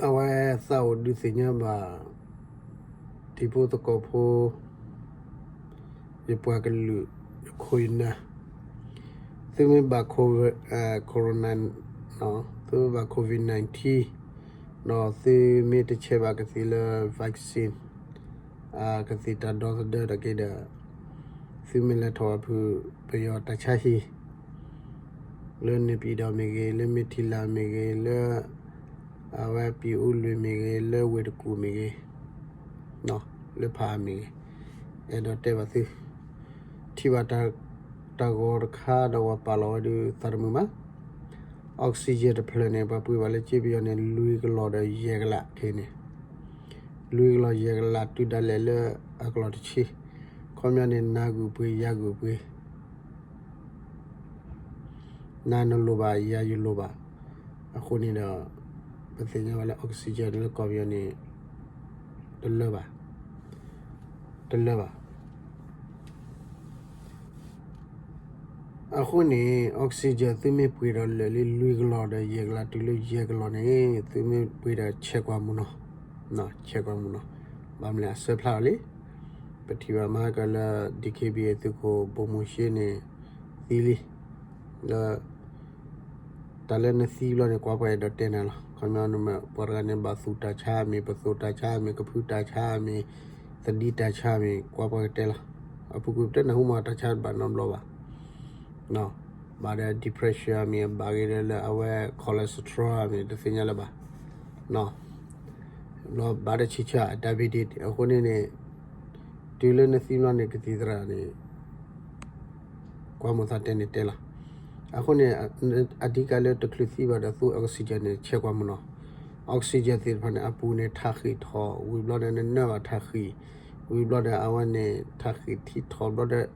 အဝဲသးအိၣ်ဒုးသ့ၣ်ညါဘၣ် တံၤဖိသကိးဖိ ယပှၤကလုာ် ယခိၣ်ယနၢ်, သုမ့ၢ်ဘၣ် corona, သုမ့ၢ်ဘၣ် COVID nineteen ဒီးသုမ့ၢ်တဆဲးဘၣ်ကသံၣ်လၢ vaccine ကသံၣ်တၢ်ဒီသဒၢတက့ၢ်ဒီး သုမ့ၢ်လဲၤထီၣ်အဖုၣ် ပယီၤတၢ်ဆါဟံၣ် လၢန့ၣ်ပံၤဒီးမ့ၢ်ဂ့ၤ, လၢမ့ၢ်ထံလာ်မ့ၢ်ဂ့ၤ, လၢ အဝဲပံၤအူလွံၢ်မ့ၢ်ဂ့ၤ, လၢဝ့ၢ်တကူၣ်မ့ၢ်ဂ့ၤ, လၢဖးအါမ့ၢ်ဂ့ၤ, အဲၣ်ဒိးတဲဘၣ်သု, ထံၣ်ဘၣ် တၢ်ဂီၤတခါဒီးပှၤပာ်လီၤဝဲဒုးသးတမုာ်မး, oxygen တဖျၢၣ်န့ၣ် ပှၤပှ့ၤဘၣ်လၢက့ပယီၤန့ၣ် လွံၢ်ကလီၢ်ဒီးယဲၢ်ကလးခဲအံၤန့ၣ်, လွံၢ်ကလီၢ်ယဲၢ်ကလးတုၤဒၣ်လဲာ်လၢအကလီၢ်တဆံ, ခီပညီန့ၣ် နၤဂုာ်ပှ့ၤ ယၤဂုာ်ပှ့ၤ နၤနလိၣ်ဘၣ် ယၤယလိၣ်ဘၣ်, အဃိန့ၣ်ဒီး ပသ့ၣ်ညါဝဲလၢ oxygen လၢကီၢ်ပယီၤန့ၣ် တလၢဘၣ်, တလၢဘၣ်. အဃိန့ၣ် oxygen သုမ့ၢ်ပှ့ၤဒီးလၢာ်လံ လွံၢ်ကလီၢ်ဒီးယဲၢ်ကလးတုၤလၢယဲၢ်ကလီၢ်န့ၣ် သုမ့ၢ်ပှ့ၤဒီးဆဲးကွၢ်မုၢ်နီၤ, ဆဲးကွၢ်မုၢ်နီၤ, ဘၣ်မနုၤလဲၣ် အဆၢဖျါအီၤလံ, ပထံၣ်ဘၣ်မၤကလၢ DKBA သုးခိၣ်ဘိၣ်မိၤၡ့န့ၣ် သံလံ, လၢ တၢ်လၢနသံဘျီန့ၣ် ကွၢ်ပှၤအဲၣ်ဒိးတဲနၤလီၤ. ခီပညီ ပှၤတဂၤန့ၣ် ဘၣ်သူၣ်တၢ်ဆါမ့ၢ် ပသိၣ်တၢ်ဆါမ့ၢ် ကဖုတၢ်ဆါမ့ၢ် သဒံတၢ်ဆါမ့ၢ် ကွၢ်ပှၤကတဲလီၤ. အပူၤကွံာ်ပတဲနၢ်ဟူမး တၢ်ဆါတဘၣ်နီတဘျီဘၣ်, ဘၣ်ဒီး depression မ့ၢ် ဘၣ်ဂ့ၤဒီးလၢအဝဲ cholesterol မ့ၢ် တသ့ၣ်ညါလၢၤဘၣ် ဘျီဘၣ်ဒီးဆံးဆါ diabetes အဃိန့ၣ်န့ၣ် တုၤလၢနသံဘျီန့ၣ် ကသံၣ်သရၣ်န့ၣ် ကွၢ်မိၢ်သးတဲန့ၣ်တဲလီၤ. အဃိန့ၣ် အဓိကလၢတချုးသံဘၣ်ဒီး သူ oxygen န့ၣ် ဆဲးကွၢ်မုၢ်နီၤ. oxygen သ့ၣ်တဖၣ်န့ၣ် အပူၤန့ၣ် ထးဃံၣ်ထီၣ် ဝံၤဘျီဒီး နနၢဘၣ်ထးဃံၣ် ဝံၤဘျီဒီး အဝဲန့ၣ် ထးဃံၣ်ထံထီၣ်ဘျီဒီး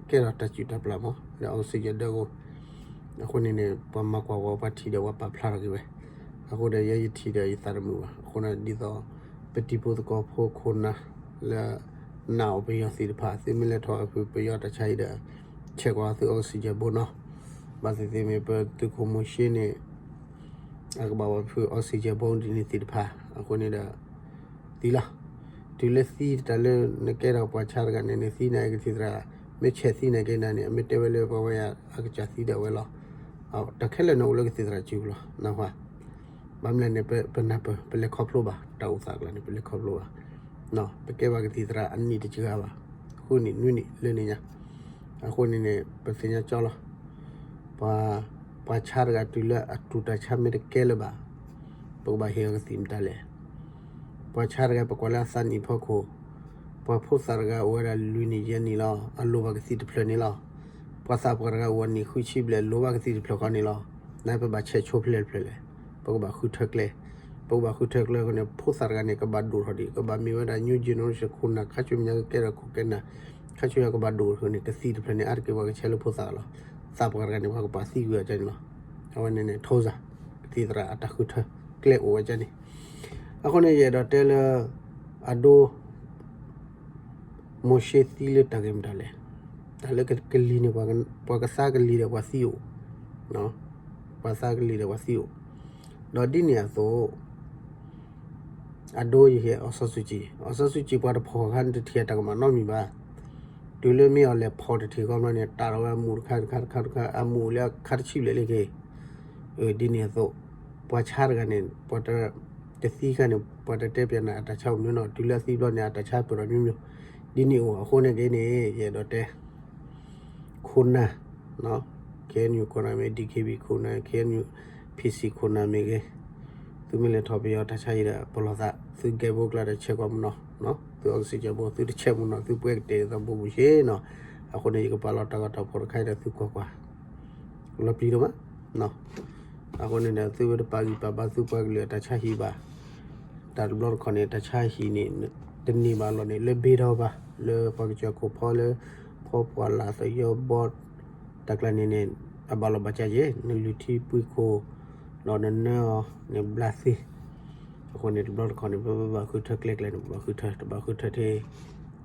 ကဲထီၣ်တၢ်စုၣ်တၢ်ပျၢ်မး လၢ oxygen ဒၢကိၣ်. အဃိန့ၣ်န့ၣ် ပှၤမၤကွၢ်ဝဲ ပှၤထံၣ်ဒီး ပှၤပာ်ဖျါထီၣ်က့ၤဝဲ. အဃိဒီး ယဲယထံၣ်ဒီး ယသးတမုာ်ဘၣ်. အဃိန့ၣ် ဒ်သိး ပတံၤဖိသကိးဖိခိၣ်နၢ်လၢ နာ်အီၤပယီၤသ့ၣ်တဖၣ် သုမ့ၢ်လဲၤထီၣ်အဖုၣ် ပယီၤတၢ်ဆါဟံၣ်ဒီး ဆဲးကွၢ်သု oxygen ဘိနီၤ. ဘၣ်သ့ၣ်သ့ၣ်မ့ၢ် ပသုးခိၣ်မိၤၡ့န့ၣ် အကဘၣ်ဝဲဖုၣ် oxygen ဘိဒ်န့ၣ်သ့ၣ်တဖၣ် အဃိန့ၣ်ဒီး သံလီၤ. တုၤလၢသံတၢ်လၢနကဲထီၣ်ပှၤဆါတဂၤန့ၣ် နသံန့ၣ်ကသံၣ်သရၣ် မ့ၢ်ဆဲးသံန့ၣ်က့နၤန့ၣ် အမ့ၢ်တဲဝဲလၢပှၤဝဲယၤ အကစၢ်သံဒၣ်ဝဲလီၤ. တၢ်ခဲလၢာ်န့ၣ်အိၣ်လၢကသံၣ်သရၣ်စုပူၤလီၤ နၢ်ဟူဧါ. ဘၣ်မနုၤလဲၣ်န့ၣ် ပနၢ်ပၢၢ် ပလဲၤခီဖျိဘၣ် တၢ်အိၣ်သးအကျါန့ၣ် ပလဲၤခီဖျိဘၣ်. ပကဲဘၣ်ကသံၣ်သရၣ်အနံၣ်တစှၤဘၣ်, ဃုနံၣ်နွံနံၣ်လၢန့ၣ်ညါ. အဃိန့ၣ်န့ၣ် ပသ့ၣ်ညါကၠီလီၤ. ပှၤ ပှၤဆါတဂၤတုၤလၢအတူၢ်တၢ်ဆါမ့ၢ်တကဲလၢၤဘၣ် ပကဘၣ်ဟ့ၣ်အီၤကသံၣ်မတၤလဲၣ်. ပှၤဆါတဂၤ ပကွၢ်လၢအသးနံၣ်ဖီခိၣ်, ပှၤဖိသၣ်တဂၤအိၣ်ဝဲဒၣ်လွံၢ်နံၣ်ယဲၢ်နံၣ်လီၤ အလိၣ်ဘၣ်ကသံၣ်တဖျၢၣ်န့ၣ်လီၤ. ပှၤသးပှၢ်တဂၤအိၣ်ဝဲနံၣ်ဃုဆံဘျဲၣ် လိၣ်ဘၣ်ကသံၣ်တဖျၢၣ်ဃီန့ၣ်လီၤ. နပဘၣ်ဆဲးဆိဖဲလဲၣ်တဖျၢၣ်လဲၣ်. ပကဘၣ်ဃုထၢကျဲ, ပကဘၣ်ဃုထၢကျဲအဃိန့ၣ် ဖိသၣ်တဂၤန့ၣ် ကဘၣ်ဒိၣ်ထီၣ်ဒံး ကဘၣ်မ့ၢ်ဝဲဒၣ် new generation ခိၣ်နၢ် ခါဆူညါကကဲထီၣ်ခိၣ်ကဲနၢ်, ခါဆူညါကဘၣ်ဒိၣ်အဃိန့ၣ် ကသံၣ်တဖျၢၣ်န့ၣ် အါတက့ၢ်ပှၤကဆဲးလၢဖိသၣ်လီၤ. သးပှၢ်တဂၤန့ၣ် ပှၤကပာ်သံကွံာ်အီၤကန့ၣ်လီၤ. အဝဲန့ၣ်န့ၣ် ထိစၢ် ကသံၣ်သရၣ်အတၢ်ဃုထၢကျဲအိၣ်ဝဲကန့ၣ်. အဃိန့ၣ် ယအဲၣ်ဒိးတဲလၢ အဒိ မိၤၡ့သံလၢတၢ်ဂ့ၢ်မတၤလဲၣ်. တၢ်လၢကလံၤန့ၣ် ပှၤကသါကလံၤဒီးပှၤသံအိၣ်, ပှၤသါကလံၤဒီးပှၤသံအိၣ်, ဒီးဒ်န့ၣ်အသိး အဒိယဟ့ၣ် အောင်ဆန်းစုကြည်, အောင်ဆန်းစုကြည် ပှၤတဖီၣ်အခါန့ၣ်တထံၣ်အတၢ်ကမၣ်နီတမံၤဘၣ်. တုၤလၢမ့ၢ်အီၤလဲၤဖီၣ်တထံၣ်ဃီဘျီန့ၣ် တၢ်ထီၣ်ဝဲအမူးတခါတခါတခါတခါ အမူးလၢအခါတဆံဘျဲၣ်လၢက့ၤ ဒ်န့ၣ်အသိး ပှၤဆါတဂၤန့ၣ် ပှၤတသံခါန့ၣ် ပှၤတတဲပျးနၤအတၢ်ဆါအိၣ်မ့ၢ်နီၤ, တုၤလၢအသံဘျီန့ၣ် အတၢ်ဆါပၢၢ်ထီၣ်မ့ၢ်မ့ၢ်, ဒ်န့ၣ်အိၣ်အဃိန့ၣ်က့ၤန့ၣ် ယအဲၣ်ဒိးတဲ ခိၣ်နၢ် KNU ခိၣ်နၢ်မ့ၢ် DKB ခိၣ်နၢ် KNU PC ခိၣ်နၢ်မ့ၢ်ဂ့ၤ, သုမ့ၢ်လဲၤထီၣ်ပယီၤတၢ်ဆါအံၤဒီး ပလီၢ်သး သုဂဲၤဘိကျါဒီးဆဲးကွၢ်မုၢ်နီၤ, သု oxygen ဘိ သုတဆဲးမုၢ်နီၤ သုပှဲၤကတဲာ်ဒ်သိးဘိပူၤဆ့နီၤ, အဃိန့ၣ် ယကပာ်လီၤတၢ်ဂီၤတၢ်ဖီၣ်တခါအံၤဒီးသုကွၢ်ကွၢ် လီၤပျံၤဒိၣ်မး, အဃိန့ၣ်ဒီး သုဝဲတပာ်ဂံၢ်ပာ်ဘါသုပှၤကလုာ်အတၢ်ဆါဟံၣ်ဘၣ်, တၢ်တဘျီတခီၣ်န့ၣ် တၢ်ဆါဟံၣ်န့ၣ် တန့ၢ်ဘၣ်လီၤန့ၣ် လၢဘ့ၣ်ထီၣ်ဘၣ် လၢပှၤကစၢၢ်ခိၣ်ဖီလၢ ဖီပှၢ်လၢသယီဘီ တၢ်ကျါန့ၣ်န့ၣ် အဘၣ်လီၤဘၣ်ကၢ်ယဲၢ် နလုၢ်ထံပှ့ၤခိၣ် ဒီးနနၢအီၤန့ၣ်ဘျါသ့ အဃိန့ၣ် တဘျီတခီၣ်န့ၣ် ပဘၣ်ဃုထၢကျဲကျဲန့ၣ် ပဘၣ်ဃုထၢ တဘၣ်ဃုထၢထဲ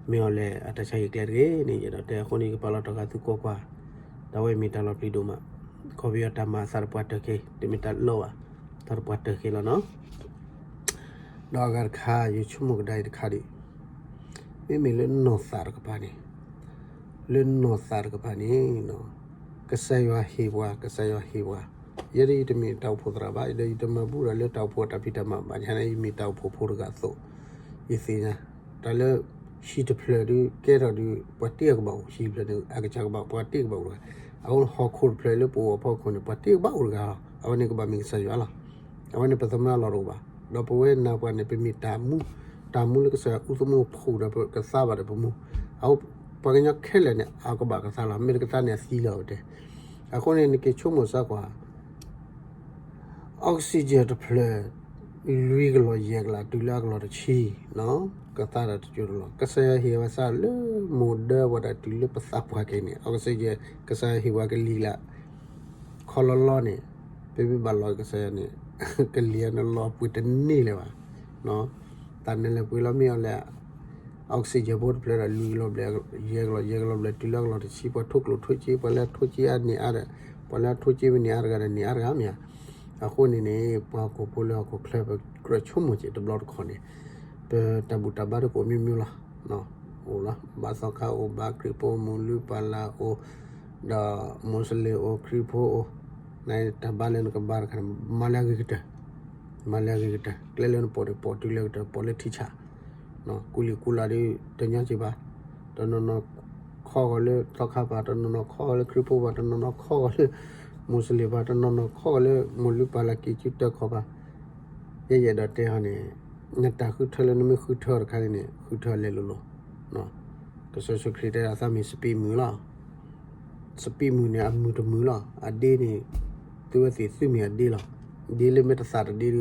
မ့ၢ်အီၤလဲၣ် အတၢ်ဆါဟံၣ်ကျဲတဂ့ၤန့ၣ် ယအဲၣ်ဒိးတဲအဃိန့ၣ် ယကပာ်လီၤတၢ်ဂီၤသုကွၢ်ကွၢ်, တၢ်ဝဲမ့ၢ်တၢ်လီၤပျံၤဒိၣ်မး, ကီၢ်ပယီၤတၢ်မၤအသးတပှၢ်တၢၢ်က့ၤ တမ့ၢ်တၢ်လီၤဘၣ်, တၢ်တပှၢ်တၢၢ်က့ၤလီၤနီၤ. ဒီးအဂၤတခါ ယဆိကမိၣ်ကဒါအံၤတခါဒံး, မ့မ့ၢ်လၢနီၢ်သးတကပၤန့ၣ်, လၢနီၢ်သးတကပၤန့ၣ်, ကစၢ်ယွၤဟ့ၣ်ပှၤ, ကစၢ်ယွၤဟ့ၣ်ပှၤ, ယဲဒၣ်ယတမ့ၢ်တၢ်အိၣ်ဖှိၣ်သရၣ်ဘၣ်, ဒီးယတမၤဘူၣ်ဒီးလၢတၢ်အိၣ်ဖှိၣ်တၢ်ဖံးတၢ်မၤဘၣ်, ယန့ၣ်ယမ့ၢ်တၢ်အိၣ်ဖှိၣ်ဖိတဂၤအသိး, ယသ့ၣ်ညါ, တၢ်လၢ ဟံၣ်တဖျၢၣ်ဒုးကဲထီၣ်ဒုး ပှၤတ့ၢ်ကဘၣ်အိၣ်, ဟံၣ်တဖျၢၣ်န့ၣ် အကစၢ်ကဘၣ် ပှၤတ့ၢ်ကဘၣ်အိၣ်တဂၤ, အဃိဟီၣ်ခိၣ်တဖျၢၣ်လၢပအိၣ်အဖီခိၣ်န့ၣ် ပှၤတ့ၢ်ကဘၣ်အိၣ်တဂၤလီၤ, အဝဲန့ၣ်ကဘၣ်မ့ၢ်ကစၢ်ယွၤလီၤ, အဝဲန့ၣ်ပသမၢအလီၢ်တအိၣ်ဘၣ်, ဒီးပဝဲနၤပှၤန့ၣ် ပမ့ၢ်တၢ်မူ, တၢ်မူလၢကစၢ်ယွၤအူသမိၣ်ဖှူဒီးပကသါဘၣ်ဒီးပမူ, အဃိ ပှၤကညီခဲလၢာ်န့ၣ် အကဘၣ်ကသါလီၤ, မ့ၢ်တကသါန့ၣ်အသံလီၤဝဲတဲ, အဃိန့ၣ် နက့ၤဆိကမိၣ်စၢ်ကွၢ် oxygen တဖျၢၣ် လွံၢ်ကလီၢ်ယဲၢ်ကလး တုၤလၢအကလီၢ်တဆံ, ကသါဒီးတကၠိတလီၢ်, ကစၢ်ယွၤဟ့ၣ်ဝဲစၢ်လၢမိၢ်ဒၢဝဲဒၣ်တုၤလၢပသးပှၢ်က့ၤန့ၣ် oxygen ကစၢ်ယွၤဟ့ၣ်ဝဲကလံၤလး ခီလီလီန့ၣ်, ပမ့ၢ်ဘၣ်လီၤကစၢ်ယွၤန့ၣ်, ကလံၤအန့ၣ်လီၤပှ့ၤတန့ၢ်လၢၤဘၣ်, တၢ်နလဲၤပှ့ၤလီၤမ့ၢ်အီၤလဲၣ် oxygen ဖိတဖျၢၣ်ဒီး လွံၢ်ကလီၢ်ဘျဲၣ်, ယဲၢ်ကလီၢ်, ယဲၢ်ကလီၢ်ဘျဲၣ် တုၤလၢအကလီၢ်တဆံ, ပှၤထိၣ်ကျိၣ်ထိၣ်စ့, ပှၤလၢအထိၣ်စ့အါန့ၢ်အါဒီး, ပှၤလၢအထိၣ်စ့မ့ၢ်န့ၢ်အါတဂၤဒီးန့ၢ်အါတဂၤမ့ၢ်ဧါ, အဃိန့ၣ်န့ၣ် ပှၤဟီၣ်ခိၣ်ဖိလၢဟီၣ်ခိၣ်ချၢ ပကြၢးဆိကမိၣ်က့ၤတဘျီတခီၣ်န့ၣ်, ပတၢ်ဘူၣ်တၢ်ဘါတကိးမ့ၢ်မ့ၢ်လီၤ, အိၣ်လီၤ, ဘါသီခါအိၣ်, ဘါခရံာ်ဖိ, မူၤလူၤပၢ်လၢ်အိၣ်, ဒီးမူးစလ့ၣ်အိၣ်, ခရံာ်ဖိအိၣ်, နတၢ်ဘါလၢနကဘါတခါန့ၣ် မၤလၢအဂ့ၤကတၢၢ်, မၤလၢအဂ့ၤကတၢၢ်, ကျဲလၢနပိာ်န့ၣ် ပိာ်တုၤလၢကတၢၢ်, ပိာ်လၢထံဆး, ကူလံၤကူလာ်ဒီး တညီက့ၤဘၣ်, တနီၤနီၤခီဂီၤလၢသီခါပၤ, တနီၤနီၤခီဂီၤလၢခရံာ်ဖိပၤ, တနီၤနီၤခီဂီၤလၢ မူးစလ့ၣ်ပၤ, တနီၤနီၤခီဂီၤလၢ မူၤလူၤပၢ်လၢ် က့ၤစုတၢ်ခီပၤ, ယဲယအဲၣ်ဒိးတဲဟီန့ၣ်, နတၢ်ဃုထၢလၢနမ့ၢ်ဃုထၢတခါန့ၣ်န့ၣ် ဃုထၢလဲၤလိၤလိၤ, ကစၢ်ယ့ၣ်ၡူးခရံာ်တဲဒၣ်သးမ့ၢ်စပံးမုၢ်လီၤ စပံးမုၢ်န့ၣ် အမုၢ်တမုၢ်လီၤ. အဒ့န့ၣ် သုဝဲသ့ၣ်သုမ့ၢ်အဒ့လီၤ. ဒ့လၢမ့ၢ်တသၣ်တဒ့ဒီး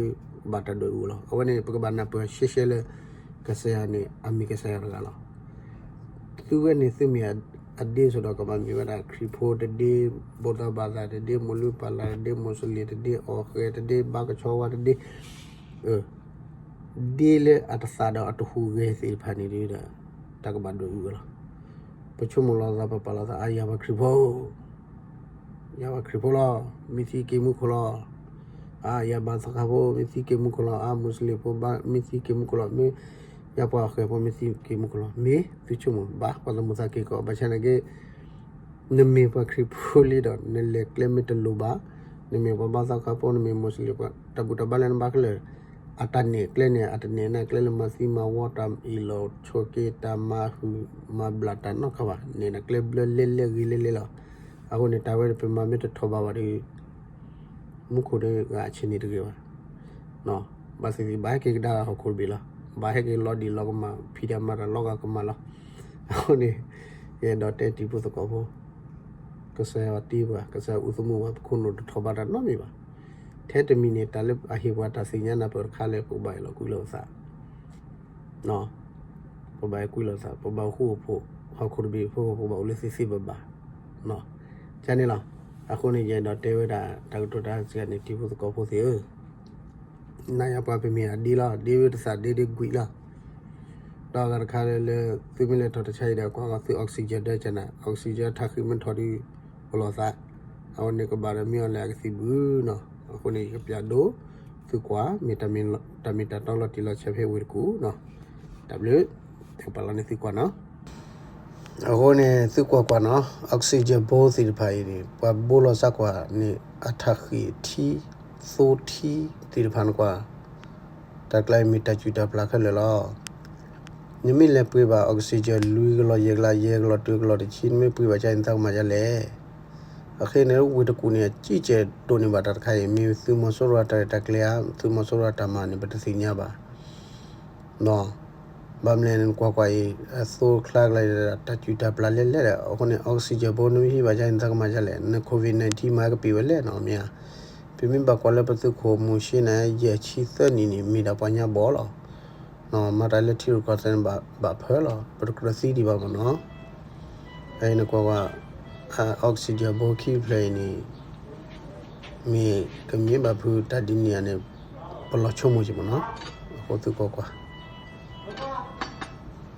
ဘၣ်တၢ်ဒွဲၣ်အူလီၤ. အဝဲန့ၣ် ပကဘၣ်နၢ်ပၢၢ်ရှဲရှဲလၢ ကစၢ်ယွၤန့ၣ် အမ့ၢ်ကစၢ်ယွၤတဂၤလီၤ. သုဝဲန့ၣ်သုမ့ၢ်အဒ့စ့ၢ်ဒီး ကဘၣ်မ့ၢ်ဝဲဒၣ်ခရံာ်ဖိတဒ့, ဘိးသီဘၣ်သးတဒ့, မိၢ်လုၢ်ပၢ်လၢ်တဒ့, မူးစလ့ၣ်တဒ့, အီၣ်ဃဲၤတဒ့, ဘါကဆီဝါတဒ့, ဒ့လၢအတသၣ်ဒီးအတဟူးဂဲၤသ့ၣ်တဖၣ်န့ၣ်ဒီး တၢ်ကဘၣ်ဒွဲၣ်အူဝဲလီၤ. ပဆိကမိၣ်လီၤသး ပပာ်လီၤသး အါ ယၤပှၤခရံာ်ဖိ, ယၤပှၤခရံာ်ဖိလီၤ, မ့ၢ်သံက့ၤမူခိၣ်လီၤ. အါ ယၤဘါသီခါဖိ မ့ၢ်သံက့ၤမူခိၣ်လီၤ. အါ မူးစလ့ၣ်ဖိဘါ မ့ၢ်သံက့ၤမူခိၣ်လီၤ. မ့ၢ်ယၤပှၤအီၣ်ဃဲၤဖိ မ့ၢ်သံက့ၤမူခိၣ်လီၤ. မ့ၢ်သုဆိကမိၣ် ဘၣ်ပှၤသမူသးက့ၤကီး ဘၣ်ဆၣ်နာ်က့ နမ့ၢ်ပှၤခရံာ်ဖိလံဒီး နလဲၤကျဲမ့ၢ်တလိၤဘၣ်, နမ့ၢ်ပှၤဘါသီခါဖိ နမ့ၢ်မူးစလ့ၣ်ပှၤ တၢ်ဘူၣ်တၢ်ဘါလၢနဘါခဲလၢာ်, အတၢ်နဲၣ်ကျဲန့ၣ် အတနဲၣ်နၤကျဲလၢမၤသံမၤဝီ တၢ်အ့ၣ်လိာ်ဆိးက့ တၢ်မၤဟုၣ်မၤဘျးတၢ်နီတခါဘၣ်, နဲၣ်နၤကျဲဘျၢလဲလဲဂ့ၤလဲလဲလီၤ. အဃိန့ၣ် တၢ်ဝဲပမၤမ့ၢ်တထီၣ်ဘးဘၣ်ဒီး မူခိၣ်ဒီးဂၤအဆ့ၣ်န့ၣ်တဂ့ၤဘၣ်. ဘၣ်သ့ၣ်သ့ၣ် ဘၣ်ဟဲက့ၤကဒါဟီၣ်ခိၣ်တဘ့ၣ်လီၤ. ဘၣ်ဟဲက့ၤလီၤဒံၣ်လီၤကမၢ် ဖံးတၢ်မၤတၢ်လီၤဂာ်ကမၢ်လီၤ. အဃိန့ၣ် ယအဲၣ်ဒိးတဲတံၤဖိသကိးဖိ, ကစၢ်ယွၤတ့ပှၤ, ကစၢ်ယွၤအူသမူပှၤ, ပခိၣ်နူာ်တထီၣ်ဘးတၢ်နီတမံၤဘၣ်. ထဲတမံၤန့ၣ် တၢ်လၢအဟ့ၣ်ပှၤတၢ်သ့ၣ်ညါနၢ်ပၢၢ်တခါလၢ ပကဘၣ်အဲၣ်လီၤကွံလိာ်ပသး ပဘၣ်အဲၣ်ကွံလိာ်သး, ပဘၣ်အိၣ်ဃူအိၣ်ဖိး, ဟီၣ်ခိၣ်တဘ့ၣ်ဖိ ပဘၣ်အိၣ်လၢသ့သ့ဘၣ်ဘၣ်. ကန့ၣ်လီၤ. အဃိန့ၣ် ယအဲၣ်ဒိးတဲဝဲဒၣ် တၢ်ကတိၤတၢ်စံးန့ၣ် တံၤဖိသကိးဖိသ့ၣ်ဧၢ, နၤယၤပှၤပမ့ၢ်အဒ့လီၤ. ဒ့ဝဲတသၣ်ဒ့ဒ့ကွံာ်လီၤ. ဒီးအဂၤတခါလၢ လၢသုမ့ၢ်လဲၤထီၣ်တၢ်ဆါအံၤဒီး ကွၢ်ဃီၤသု oxygen ဒၢကနၤ, oxygen ထးဃံးမ့ၢ်ထီၣ်ဒီး အိၣ်လီၤသး, အဝဲန့ၣ်ကဘၣ်ဒီးမ့ၢ်အီၤလၢအကသံၣ်ဘုနီၤ. အဃိန့ၣ် ယကပျးဒိ သုကွၢ် မ့ၢ်တၢ်မ့ၢ်တၢ်တီလီၤတံၢ်လီၤဆဲးဖဲဝ့ၢ်တကူၣ်နီၤ. တၢ်ဘျုး, ယကပာ်လီၤန့ၢ်သုကွၢ်နီၤ. အဃိန့ၣ် သုကွၢ်ကွၢ်နီၤ oxygen ဘိသ့ၣ်တဖၣ်အံၤန့ၣ် ပှၤဘိလီၤစၢ်ကွၢ်န့ၣ် အထးဃံးထံ သိထံသ့ၣ်တဖၣ်နကွၢ် တၢ်ကျါအံၤမ့ၢ်တၢ်ကူၣ်တၢ်ပျၢ်ခဲလၢာ်လီၤ. နမ့ၢ်လဲၤပှ့ၤဘၣ် oxygen လွံၢ်ကလီၢ်ယဲၢ်ကလီၢ် ယဲၢ်ကလီၢ်တုၤကလီၢ်တဆံ နမ့ၢ်ပှ့ၤဘၣ်ကါအံၤ နသးကမၤဒ်လဲၣ်. အဃိန့ၣ် ဝ့ၢ်တကူၣ်န့ၣ် အစံၣ်ကဲၤဒိၣ်န့ၢ်ဘၣ်တၢ်တခါအံၤ မ့ၢ်သုးမီၤစိရိၤအတၢ်ရဲၣ်တၢ်ကျဲၤဧါ သုးမီၤစိရိၤအတၢ်မၤန့ၣ် ပတသ့ၣ်ညါဘၣ် ဘၣ်မနုၤလဲၣ်န့ၣ် နကွၢ်ကွၢ်အံၤ အသိချါကလါ တၢ်ကူၣ်တၢ်ပျၢ်လဲၣ်လဲၣ်ဒီး အဃိန့ၣ် oxygen ဘိနမ့ၢ်ဟံးဘၣ်ကါအံၤ နသးကမၤဒ်လဲၣ်. န COVID nineteen မၤကပံာ်ဝဲလဲၣ်နီၤ မ့ၢ်ဧါ. ပမ့ၢ်ဘၣ်ကွၢ်လၢပသုးခိၣ်မူၤၡ့န့ၣ် ယဲၢ်ဆံသၢနံၣ်န့ၣ် မ့ၢ်ဒၣ်ပှၤညါဘီလီၤ. မၤတၢ်လၢထံရူၢ်ကီၢ်သဲးန့ၣ် ဘၣ်ဖၢလီၤ ပတကြၢးသံဒံးဘၣ်မ့ၢ်နီၤ. အအံၤနကွၢ်ကွၢ် oxygen ဘိခံဖျၢၣ်အံၤန့ၣ် မ့ၢ်ကမ့ၢ်ဘၣ်ဖုးတၢ်ဒ်န့ၣ်ဧါန့ၣ် ပလီၤဆိကမိၣ်က့ၤမ့ၢ်နီၤ. အဃိသုကွၢ်ကွၢ်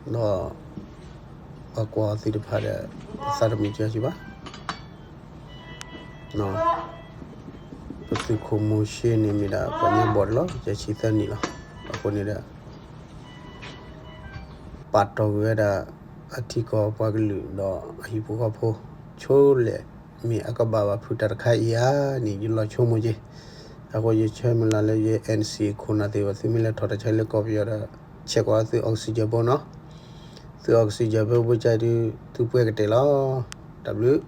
ဒီး ပှၤကွၢ်အီၤသ့ၣ်တဖၣ်ဒီး ပသးတမုာ်ကၢက့ၤဘၣ်. ပသုးခိၣ်မူၤၡ့န့ၣ်မ့ၢ်ဒၣ်ပှၤညါဘီတလီၤ ယဲၢ်ဆံသၢနံၣ်လီၤ. အဃိန့ၣ်ဒီး ပာ်တီၢ်ကွံာ်ဝဲဒၣ် အထံကီၢ်ပှၤကလုာ်ဒီးအဟံၣ်ဖိဃီဖိ ဆိလၢမ့ၢ်အကဘၣ်ဘၣ်ဖုးတၢ်တခါအံၤဧါန့ၣ် ယလီၤဆိကမိၣ်က့ၤ. အဃိယဆၢမုၢ်လၢ်လၢယ NCA ခိၣ်နၢ်သ့ၣ်တဖၣ် သုမ့ၢ်လဲၤထီၣ်တၢ်ဆါလၢကီၢ်ပယီၤဒီး ဆဲးကွၢ်သု oxygen ဘိနီၤ, သု oxygen ဘိဘိကၢဒုး သုပှဲၤကတဲာ်လီၤ. တၢ်ဘျုး